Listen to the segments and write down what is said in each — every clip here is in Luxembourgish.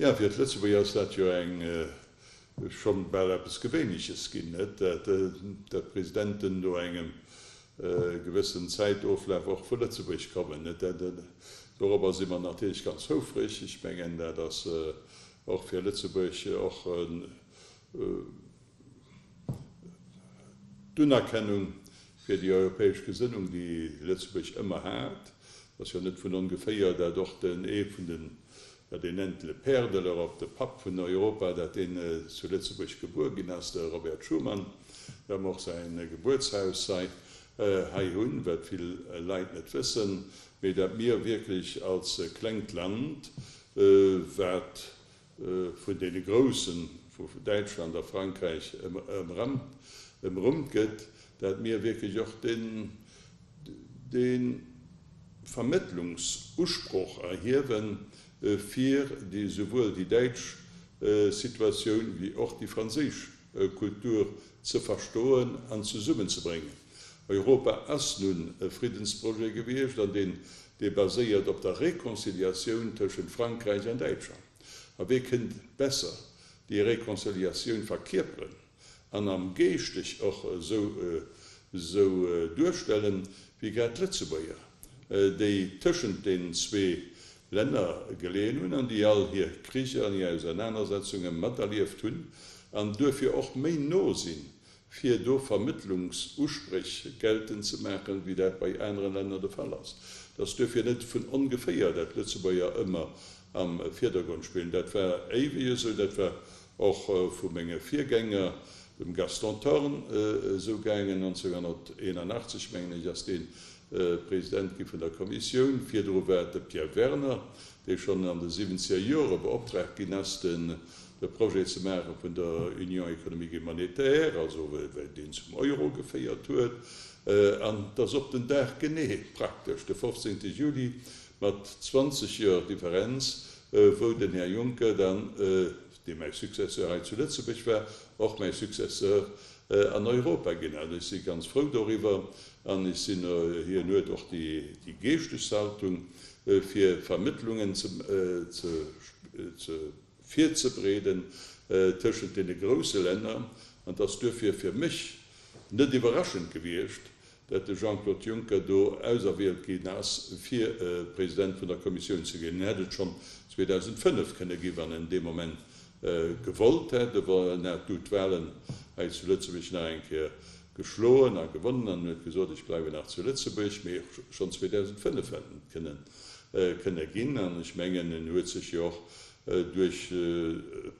Jo, fir d'Lëtzebuerger ass dat jo eng schonn bal eppes Gewéinleches ginn, net, dat d'Presidenten no engem gewëssen Zäitoflaf och vu Lëtzebuerg kommen. Net, dorobber si mer natierlech ganz houfreg. Ech mengen, dat ass och fir Lëtzebuerg och D'Unerkennung fir déi europäesch Gesënnung, déi Lëtzebuerg ëmmer hat, ass jo net vun ongeféier, dat och den ee vun den, wat een nennt le père de l'Europe, de Papp vun Europa, dat deen zu Lëtzebuerg gebuer ginn ass, de Robert Schuman, dat mer och säi Gebuertshaus hei hei hunn, wat vill Leit net wëssen, mee dat mir wierklech als klengt Land, wat vun deene Groussen, vu Däitschland a Frankräich ëmrummt gëtt, dat mir wierklech och dee Vermëttlungsusproch erhiewen, fir déi souwuel déi däitsch Situatioun wéi och déi franséisch Kultur ze verstoen an zesummenzebréngen. Europa ass nun e Friddensprojet gewiescht an deen, dee baséiert op der Réconciliatioun tëschent Frankräich an Däitschland. A wee kënnt besser déi Réconciliatioun verkierperen an am geeschteg och esou esou duerstellen, wéi grad d'Lëtzebuerger, déi tëschent deenen zwee Länner geleeën hunn an déi all hir Kricher an hir Ausernanersetzunge materlieft hunn an duerfir och méi no sinn, fir do Vermëttlungsuspréch geltend ze maachen, wéi dat bei anere Länner de Fall ass. Et ass duerfir net vun ongeféier, dat d'Lëtzebuerger ëmmer am Virdergrond spillen. Dat war éiweg esou, dat war och vu menge Virgänger, dem Gaston Thorn, esou gaangen. 1981, mengen ech, ass dee President gi vun der Kommissioun. Virdru war et de Pierre Werner, dee schonn an de siwwenzeger Jore beoptraagt ginn ass, de Projet ze maache vun der Union économique et monétaire, also deen zum Euro geféiert huet. An et ass op den Dag genee praktesch, de 15. Juli, mat 20 Joer Differenz, wou den Här Juncker dann, dee mäi Successeur hei zu Lëtzebuerg war, och mäi Successeur an Europa ginn. An ech si ganz frou doriwwer. An ech sinn, hien huet och déi geeschteg Haltung, fir Vermëttlungen ze virzebereeden tëschent deene grousse Länner. An et ass duerfir fir mech net iwwerraschend gewiescht, dat de Jean-Claude Juncker do auserwielt ginn ass, fir President vun der Kommissioun ze ginn. En hätt et schonn 2005 kënne ginn, wann en dee Moment gewollt hätt. En hat du d'Wahlen hei zu Lëtzebuerg nach eng Kéier geschloen a gewonnen an huet gesot, ech bleiwen nach zu Lëtzebuerg. Mee schonn 2005 hätt en et kënne ginn. An ech mengen, en huet sech jo och duerch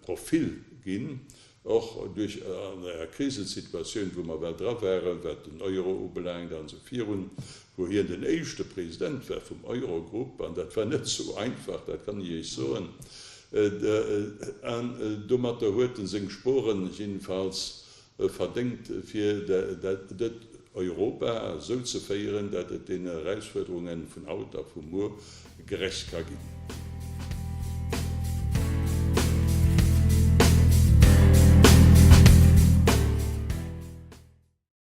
Profil ginn, Och duerch an enger Krisensituatioun, wou mer well dra waren, wat den Euro ubelaangt an esou virun, wou hien den éischte President war vum Eurogrupp, an dat war net esou einfach, dat kann ech Iech soen, an domatter huet en seng Sporen jiddefalls verdéngt, fir dat Europa esou ze féieren, dat et deene Erausfuerderunge vun haut a vu muer gerecht ka ginn.